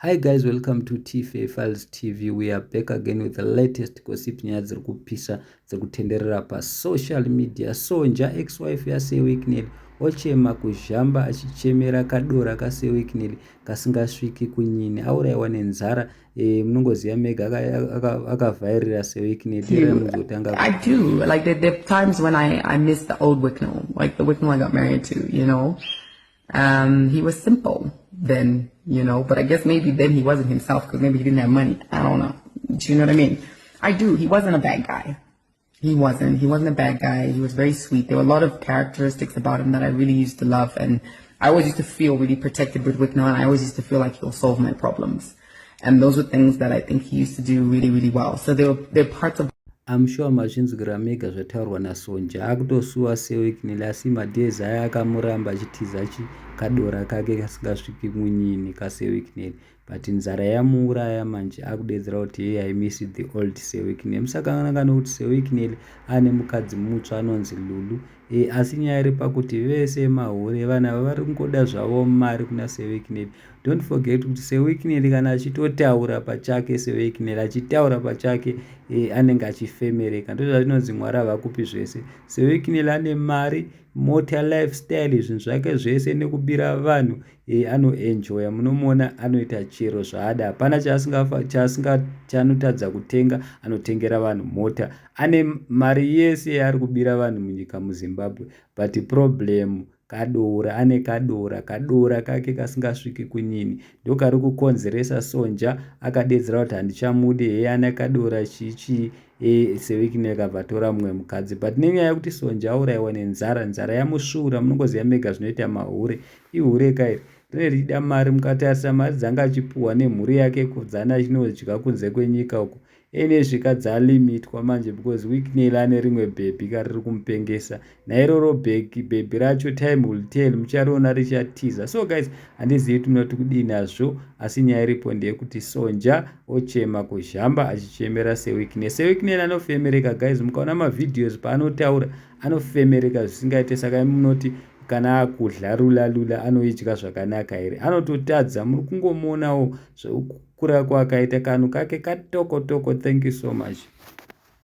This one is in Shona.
Hi guys, welcome to TFA Files TV. We are back again with the latest gossip, nyaya dziri kupisa, dziri kutenderera pasocial media. Sonja, ex-wife yaSir Wicknell, ochema kuzhamba achichemera kadora kaSir Wicknell kasingasviki kunyini. Aurayiwa nenzara. Munongoziva mega akavhairira Sir Wicknell. Teerai muzotanga. I do. Like there are times when I miss the old Wicknell, like the Wicknell I got married to. He was simple then, but I guess maybe then he wasn't himself because maybe he didn't have money. I don't know. Do you know what I mean? I do. He wasn't a bad guy. He wasn't. He wasn't a bad guy. He was very sweet. There were a lot of characteristics about him that I really used to love, and I always used to feel really protected with Wicknell, and I always used to feel like he'll solve my problems. And those were things that I think he used to do really, really well. So there were parts of I'm sure mazvinzwira mega zvataurwa naSonja. Akutosuwa Sir Wicknell, asi madays aya akamuramba achitiza kadora kake kasingasviki munyini kaSir Wicknell, but nzara yamuuraya. Manje akudedzera kuti, "Hey, I miss the old Sir Wicknell." Musakanganwa nokuti Sir Wicknell ane mukadzi mutsva anonzi Lulu. Asi nyaya iri pakuti vese mahure. Vanhu ava vari kungoda zvavo mari kuna Sir Wicknell. Don't forget kuti Sir Wicknell kana achitotaura pachake, Sir Wicknell achitaura pachake, anenge achifemereka. Ndozvatinonzi Mwari havakupi zvese. Sir Wicknell ane mari, mota, lifestyle, zvinhu zvake zvese nekubira vanhu. Anoenjoya, munomuona anoita chero zvaada, hapana chaanotadza kutenga. Anotengera vanhu mota, ane mari yese yaari kubira vanhu munyika muZimbabwe, but problem kadora. Ane kadora, kadora kake kasingasviki kunyini, ndokari kukonzeresa. Sonja akadedzera kuti handichamude, heye, ane kadora chichii. Sir Wicknell akabva atora mumwe mukadzi, but nenyaya yekuti Sonja aurayiwa nenzara, nzara yamusvuura. Munongoziva mega zvinoita mahure. Ihure kairi rine richida mari. Mukatarisa mari dzanga achipuhwa nemhuri yake kudzana achinodya kunze kwenyika uko, ene dzalimitwa manje because Wicknell ane rimwe bhebhi kariri kumupengesa. Nairoro bhebhi racho, time will tell, muchariona richatiza. So guys, handizivi tinoti kudii nazvo, asi nyaya iripo ndeyekuti Sonja ochema kuzhamba achichemera Sir Wicknell. Sir Wicknell anofemereka guys. Mukaona mavideos paanotaura, anofemereka zvisingaite. Saka munoti kana akudya Lula, anoidya zvakanaka here? Anototadza. Muri kungomuonawo zvekukura kwaakaita, kanhu kake katokotoko. Thank you so much.